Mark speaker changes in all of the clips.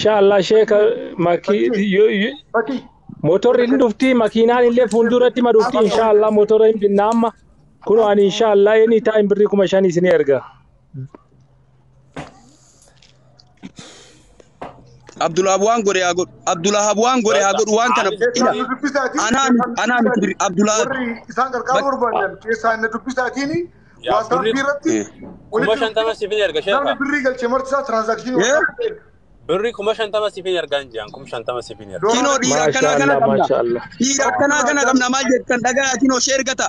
Speaker 1: Inshallah sheeka maki
Speaker 2: Fakkii.
Speaker 1: motorri hin dhufti makiinaan illee fuulduratti ma dhufti inshallah motora hin binna amma kun ani inshallah any time birrii 5,000 isin erga.
Speaker 3: Abdullah waan godhe haa godhu. Abdullah waan godhe haa godhu waan kana
Speaker 2: Keessaa nu dubbisaatiin.
Speaker 3: Anaa miti birri Abdullah
Speaker 2: Warri isaan gargaaruu barbaadan keessaa inni dubbisaatiin
Speaker 4: Yaa
Speaker 2: WhatsApp
Speaker 4: birri
Speaker 2: irratti
Speaker 4: 50,000 siifin erga
Speaker 2: namni
Speaker 4: sheeka.
Speaker 2: birrii galchee marti isaa tiraansaakshinii
Speaker 4: Birri 50,000 siifin erga hin jiran 50,000 siifin erga.
Speaker 3: Kinoo dhiira akkanaa kana
Speaker 1: Maashaallah
Speaker 3: qabna.
Speaker 1: maashaallah.
Speaker 3: Dhiira akkanaa kana qabna maal jettan dhagaa kinoo shee ergata.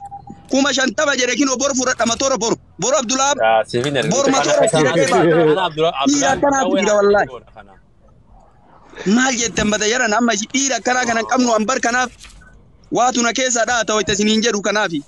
Speaker 3: 50,000 jedhe kinoo bor fudhadha matoora boru. Boru Abdullah
Speaker 4: Yaa siifin erga.
Speaker 3: bor matoora fudhatee ba'a.
Speaker 4: Kana Abdullah
Speaker 3: Dhiira akkanaatu jira wallaahi.
Speaker 4: Kana.
Speaker 3: Maal jettan bada jaran amma dhiira akkanaa kana hin qabnu ambar kanaaf waatu na keessaa dhaata wayita isiniin jedhu kanaafi.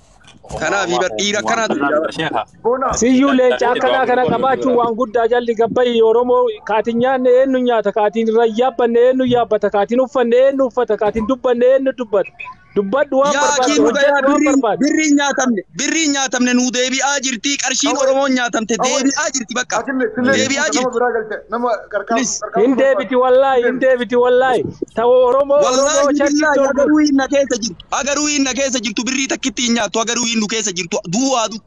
Speaker 3: Kanaafi bar dhiira akkanaatu jira.
Speaker 4: Sheeka.
Speaker 2: Boona.
Speaker 1: Siyyuu leenca akkanaa kana qabaachuun waan guddaa jalli gabbayyi Oromoo kaatiin nyaanne eenyu nyaata kaatiin irra yaabbanne eenyu yaabbata kaatiin uffanne eenyu uffata kaatiin dubbanne eenyu dubbata dubbadhu waan
Speaker 3: Yaa
Speaker 1: barbaadde
Speaker 3: kiinu gayaa
Speaker 1: hojjedhu waan
Speaker 3: birriin
Speaker 1: barbaadde.
Speaker 3: birriin nyaatamne birriin nyaatamne nuu deebi'aa jirti qarshiin Oromoon nyaatamte deebi'aa jirti bakka
Speaker 2: Atillee sillee
Speaker 3: deebi'aa
Speaker 2: nama
Speaker 3: jirti.
Speaker 2: biraa galche nama gargaaru
Speaker 3: Please.
Speaker 1: Hin deebiti wallaahi hin deebiti wallaahi ta'u Oromoo Oromoo
Speaker 3: Wallaahi
Speaker 1: charchitti
Speaker 3: billaahi
Speaker 1: ol
Speaker 3: agaruu hin na keessa jirtu agaruu hin na keessa jirtu birrii takkitti hin nyaattu agaruu hin nu keessa jirtu duwwaadu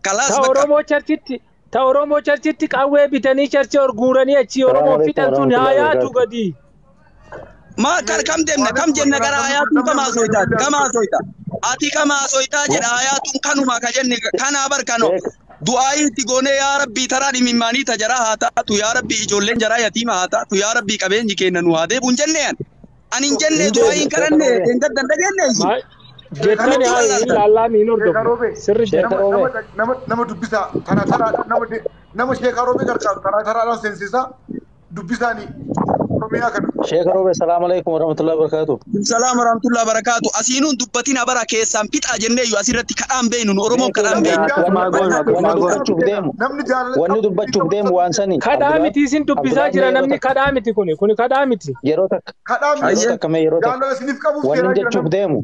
Speaker 3: kalaas
Speaker 1: Ta
Speaker 3: bakka.
Speaker 1: Oromoo charchitti ta Oromoo charchitti qawwee bitanii charchi ol guuranii achii Oromoo fixan sun haa yaatu gadi.
Speaker 3: Maa kar kam deemna kam jenna gara hayaatuun kam haasoytaa kam haasoytaa ati kam haasoytaa jedha hayaatuun kanuma ka jenne kanaa bar kano du'aayii itti goonee yaa rabbii taraa dhimimmaanii ta jaraa haa taatu yaa rabbii ijoolleen jaraa yatiima haa taatu yaa rabbii qabeenyi keenya nu haa deebi'u hin jenne an ani hin jenne du'aayii hin kadhanne hin gaddan dhageenye isin
Speaker 1: Jettani haa hin laallaan hin hordofne sirri
Speaker 2: Nama nama nama dubbisaa tana taraadhaan nama nama sheekaa roobee gargaaru tana taraadhaan seensisaa dubbisaanii Oromiyaa kana.
Speaker 5: Sheekh Robe, salaam alaikum warahmatullahi wabarakatuh.
Speaker 3: Salaam warahmatullahi wabarakaatu asiinuun dubbatina bara keessaan fixaa jenneeyyu asirratti kadhaan beeynu nu Oromoon kadhaan beeynu.
Speaker 5: Wanni dubbachuuf deemu,
Speaker 2: Namni jaalala
Speaker 5: wanni dubbachuuf deemu waan sani.
Speaker 1: Kadhaa miti isin dubbisaa jira namni kadhaa miti kuni kuni kadhaa miti.
Speaker 5: Yeroo takka,
Speaker 2: kadhaa
Speaker 5: yeroo
Speaker 2: miti
Speaker 5: takka mee yeroo takka.
Speaker 2: jaalala isiniif qabuuf
Speaker 5: Wanni
Speaker 2: seeraa jira
Speaker 5: jechuuf
Speaker 2: namni.
Speaker 5: deemu,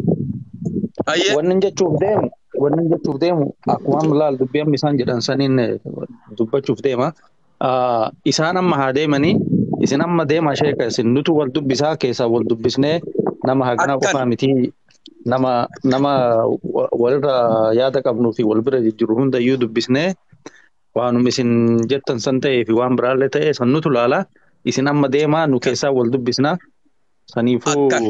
Speaker 3: Ayyee.
Speaker 5: wanni jechuuf deemu, wanni jechuuf deemu akkuma amma laal dubbii amma isaan jedhan saniin dubbachuuf deema. Isaan amma haa deemanii, isin amma deemaa sheeka isin nutu wal dubbisaa keessaa wal dubbisnee nama hagana
Speaker 3: Akkan.
Speaker 5: qofaa miti nama nama walirra yaada qabnuu fi wal bira jijjiiru hundayyuu dubbisnee waanuma isin jettan san ta'ee fi waan biraallee ta'e san nutu laala. Isin amma deemaa nu keessaa wal dubbisnaa. Saniifuu
Speaker 3: Akkan.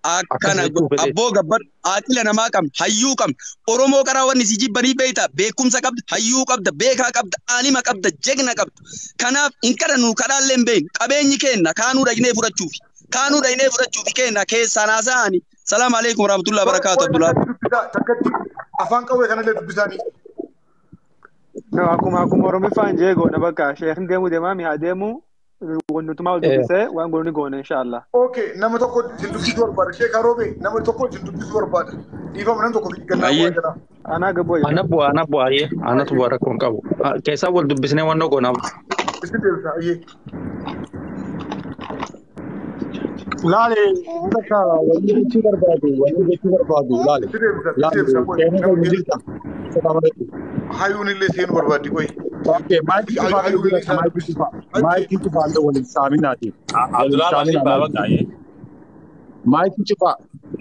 Speaker 5: akkas
Speaker 3: Akkana
Speaker 5: jechuu fedhe.
Speaker 3: abboo gabbar haaqila namaa qabna hayyuu qabna Oromoo karaa wanni si jibbanii beeyta beekumsa qabda hayyuu qabda beekaa qabda aalima qabda jegna qabda kanaaf hin kadhannu kadhaallee hin beeynu qabeenyi keenna kaanuu dhagnee fudhachuufi kaanuu dhagnee fudhachuufi keenna keessaan haasa'ani salaam alaikum warahmatullahi wabarakaatu Abdullah.
Speaker 2: Dubbisaa takkatti afaan qawwee kanallee dubbisaanii.
Speaker 6: No, akkuma akkuma Oromiffaan jee goona bakka sheekni deemuu deemaa mi haa deemu nutumaa wal dubbisee waan goonu ni goona inshallah.
Speaker 2: Okay, nama tokko isin dubbisuu barbaada. Sheekaa roobee nama tokko isin dubbisuu barbaada. Dhiifama nama tokko gannaa
Speaker 3: Ayyee.
Speaker 2: bu'aa jira.
Speaker 6: Anaa gabboo
Speaker 5: Ana bu'aa ana bu'aa ayyee anatu bu'aa rakkoo hin qabu. Keessaa wal dubbisnee waan goonaaf.
Speaker 2: Isin deebisa ayyee.
Speaker 7: Laale takka wanni jechuu barbaadu wanni jechuu barbaadu laale.
Speaker 2: Isin deebisa isin
Speaker 7: Laale
Speaker 2: deebisa qoy.
Speaker 7: seenuu
Speaker 2: Nama
Speaker 7: keenya jirta. Salaam alaikum.
Speaker 2: Hayyuun illee seenuu barbaaddi qoy.
Speaker 7: Okay, maayikii cufaa
Speaker 2: Hayyuun illee isaan
Speaker 7: maayikii
Speaker 2: dubbisu.
Speaker 7: cufaa maayikii cufaa illee waliin saaminaati. Waliin
Speaker 4: Abdullah Bashir
Speaker 7: saaminaa
Speaker 4: baaba kaayee
Speaker 7: maayikii cufaa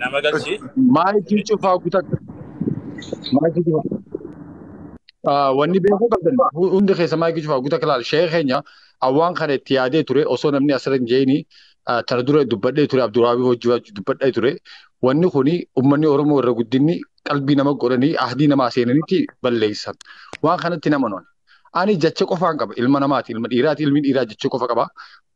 Speaker 4: nama galchi.
Speaker 7: maayikii cufaa kutakka maayikii cufaa. Wanni beekuu qabdan hundi keessa maayikii cufaa kutakka laal sheekh keenya awwaan kana itti yaadee ture osoo namni asirra hin jeeni tana dura dubbadhee ture Abdurrahman hojii dubbadhee ture wanni kuni uummanni Oromoo irra guddinni qalbii nama godhanii ahdii namaa seenanitti balleessan waan kanatti nama noon. Ani jecha qofaan qaba ilma namaati ilma dhiiraati ilmi dhiiraa jecha qofa qaba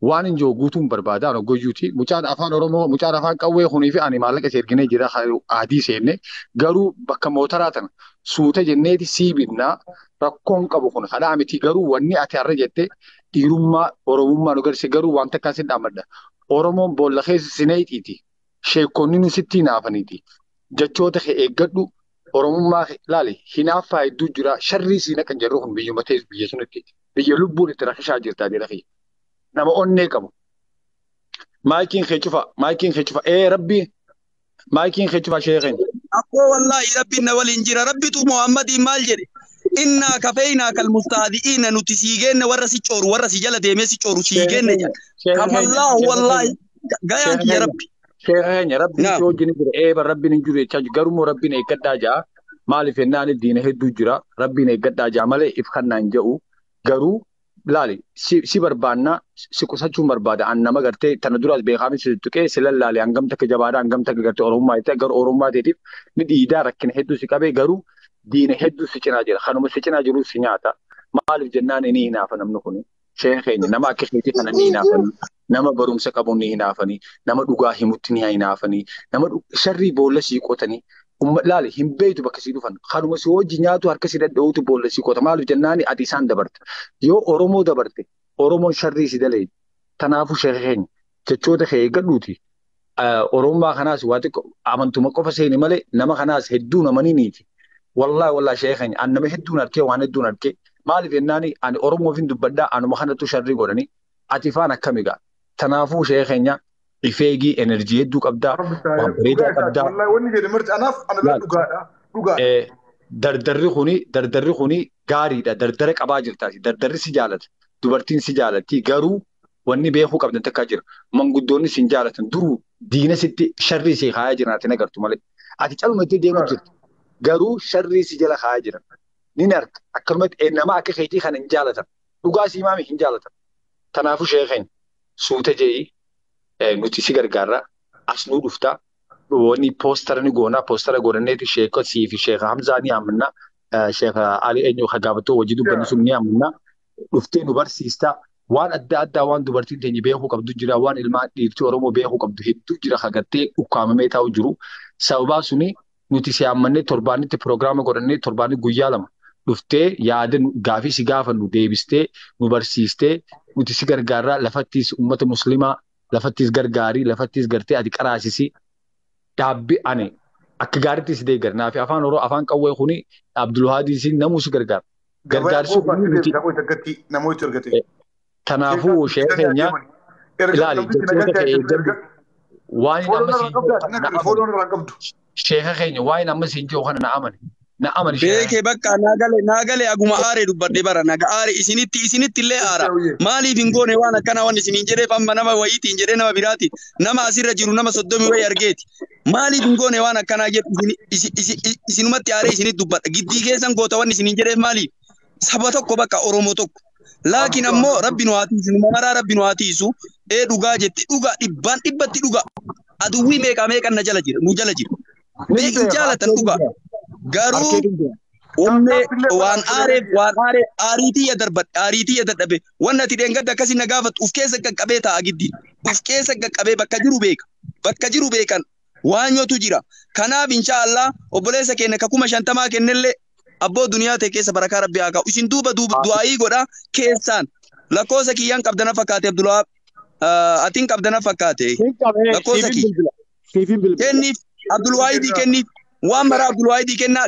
Speaker 7: waan hin jiru guutuun barbaada ani goyyuuti mucaan afaan Oromoo mucaan afaan qawwee kunii fi ani maallaqa isa erginee jira ahdii seenne garuu bakka mootaraa tana suuta jenneeti sii binnaa rakkoon qabu kun kadhaa miti garuu wanni ati har'a jette dhiirummaa Oromummaa nu garsiise garuu waan takkaa sin dhaammadha. Oromoon boolla keessa sineetiiti. Sheekonni nu sitti hinaafaniiti. Jechoota kee eeggadhu Oromummaa kee ilaali hinaaffaa hedduu jira sharrii siin akka hin jirru kun biyyuma ta'es biyya sunitti biyya lubbuun itti rakishaa jirtaa jedha kiyya. Nama onnee qabu. Maayikiin kee cufa maayikiin kee cufa ee rabbi maayikiin kee cufa sheekeen.
Speaker 3: Akkoo wallaahi rabbiin na waliin jira rabbitu Muhammadiin maal jedhe Innaa kafeynaa kal mustahzi'iina nuti sii geenne warra si cooru warra si jala deemee si cooru sii geenne jedha. Kafallaahu wallaahi gayaan kiyya rabbi.
Speaker 7: Sheekha keenya rabbiin si wajjin jira eeba rabbiin hin jiru jechaa jiru garuu rabbiin eeggadhaa jaa maaliif jennaan diina hedduu jira rabbiin eeggadhaa jaa malee if kannaan jedhu garuu laali si barbaanna si qusachuun barbaada an nama gartee tana duraas beekamis si tuqee si lallaale hangam takka jabaadha hangam takka gartee oromummaa jettee garuu oromummaa teetiif ni dhiidaa rakkina hedduu si qabee garuu diina hedduu si cinaa jira kanuma si cinaa jiru si nyaata maaliif jennaan ni hinaafa namni kuni sheekha keenya nama akka keetii kana ni hinaafanii nama barumsa qabu ni hinaafanii nama dhugaa himutti ni hinaafanii nama sharrii boolla sii qotanii laali hin beektu bakka sii dhufan kanuma si hojii nyaatu harka si dadha'uutu boolla sii qota maaliif jennaani ati isaan dabarte yoo Oromoo dabarte Oromoon sharrii si dalee tanaafuu sheekha keenya jechoota kee eeggadhuuti Oromummaa kanaas waa xiqqoo amantuma qofa seeni malee nama kanaas hedduu namanii niiti wallaahi wallaahi sheekha keenya an nama hedduun arkee waan hedduun arkee maaliif jennaani ani Oromoof hin dubbadhaa anuma kanattu sharrii godhanii ati faan akkami gaa tanaafuu sheekha keenya ifeegii enerjii hedduu qabdaa waan bareedaa qabdaa.
Speaker 2: Wanni jedhe marti anaaf ana bira dhugaadha dhugaadha.
Speaker 7: Dardarri kuni gaariidha dardara qabaa jirtaati dardarri si jaalata dubartiin si jaalatti garuu wanni beekuu qabdan takka jira manguddoonni si hin jaalatan duruu diina sitti sharrii si kaayaa jiran ati nagartu malee ati calmattee deemu jirtu garuu sharrii si jala kaayaa jiran ni narka akkanumatti nama akka keetii kana hin jaalatan dhugaa si himaame hin jaalatan tanaafuu sheekeen suuta jeeyi nuti si gargaarra as nuu dhufta wanni poostara ni goona poostara godhanneeti sheeka sii fi sheeka Hamzaa ni amanna sheeka Ali eenyu hagaabatoo wajji dubbanni sun ni amanna dhuftee nu barsiista waan adda addaa waan dubartiin teenya beekuu qabdu jira waan ilmaan dhiirtii Oromoo beekuu qabdu hedduu jira hagattee ukkaamamee taa'u jiru sababaa suni nuti si amannee torbaanitti piroogiraama godhannee torbaanitti guyyaa lama dhuftee yaada gaafii si gaafannu deebistee nu barsiistee nuti si gargaarraa lafattis uummata musliimaa lafattis gargaarii lafattis gartee ati qaraasisi dhaabbi ani akka gaariitti si deeggara naafi afaan Oromoo afaan qawwee kuni Abdulhaadii si namuu si gargaara. Gargaarsi
Speaker 2: Namoota argate.
Speaker 7: Kanaafuu sheekha keenya ilaali jechoota kee eeggadhu waan amma siin sheekha keenya waan amma siin jiru kana na amani. Na amani sheekha.
Speaker 3: Beekee bakka naagale aguma aaree dubbadhe bara naga aare isinitti illee aara maaliif hin goone waan akkana waan isiniin jedheef amma nama wayiitiin jedhee nama biraati nama asirra jiru nama 30 wayii argeeti maaliif hin goone waan akkanaa jedhu isinumatti aaree isinitti dubbadha giddii keessan goota waan isiniin jedheef maaliif saba tokko bakka Oromoo tokko laakiin ammoo rabbi nu haa tiisu maraa rabbi nu haa tiisu ee dhugaa jetti dhugaa dhibbaan dhibbatti dhugaa aduwwii meeqa meeqan na jala jira nu jala jira beekin jaalatan dhugaa. Garuu onnee waan aareef aariitii darbadhe aariitii dadhabe wanni ati dheengadda akkasii na gaafattu uf keessa qaqqabee taa'a giddiin uf keessa qaqqabee bakka jiru beeka bakka jiru beekan waanyotu jira kanaaf inshaallah obboleessa keenya ka 50,000 kennellee abboo duniyaa ta'e keessa barakaa rabbi haa kaa'u isin duuba du'aayii godha keessaan lakkoofsa kiyyaan qabdana fakkaate Abdulwahaab atiin qabdana fakkaate lakkoofsa kiyya kenniif Abdulwaahidii kenniif waan mara Abdulwaahidii kennaa.